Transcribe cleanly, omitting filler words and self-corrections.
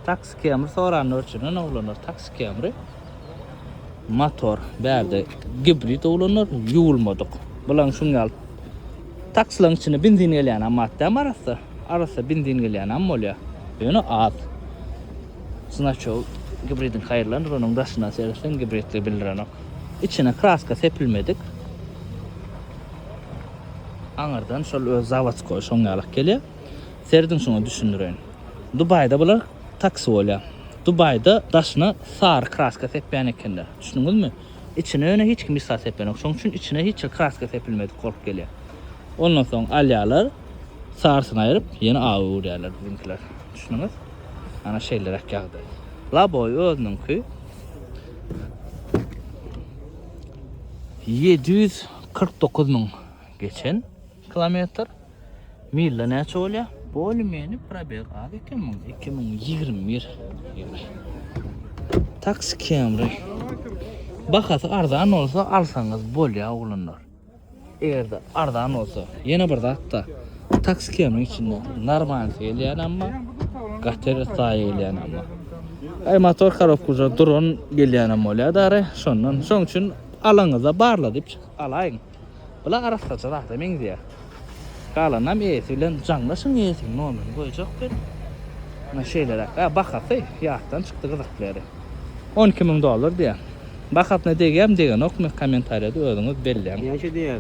Taksi Camry soranlar üçin ine oglanlar taksi Camry. Motor bärde gibrid oglanlar ýuwulmadyk. Bulaň şuň ýaly taksilaryň içinde benzin gelýän am atdam arassa. Arassa benzin gelýän am bolýar. Ýöne az. Znaçok gibridiň haýyrlandyr onuň daşyndan seretseň gibridligi bildirenok. Içine kraska sepilmedik. Aňyrdan şol öz zawodskoý şoň ýalak gelýär. Serediň şuňa düşündireýin. Dubaýda bular taksi bolýar. Dubaýda daşyna sary kraska sepýän ekenler. Düşündiňizmi? Içine ýöne hiç kim hiç zat sepenok. Şoň üçin içine hiç bir kraska sepilmedik bolup gelýär. Ondan soň alýarlar, sarysyny aýryp, ýene awy öwürýärler biziňkiler. Düşündiňiz? Ana şeýleräk ýagdaý. Laboý özüniňki 749 müň geçen kilometr. Milde näçe bolýar? Bolý meni probeg az eken muň 2021 ýyly. Taksi Camry. Bahasy arzan bolsa alsaňyz bolýar oglanlar. Eger-de arzan bolsa, ýene bir zat-da, taksi Camry içinde normalsy gelýän amma, gaty zaýa gelýän amma. Aý motor korobka duran gelýänem bolýar dary, şondan. Şoň üçin alaňyzda barladyp alaýyň. Bula arassaja zada meňzeýär. Galanam eýesi bilen jaňlaşyň eýesiniň nomerini goýjak men. Ine şeýleräk. A bahasy ýatdan çykdy gyzykly ýeri. 12 müň dollar diýýär. Bahasyna degýärmi degenokmy kommentariýada özüňiz belläň. Näçe diýýär?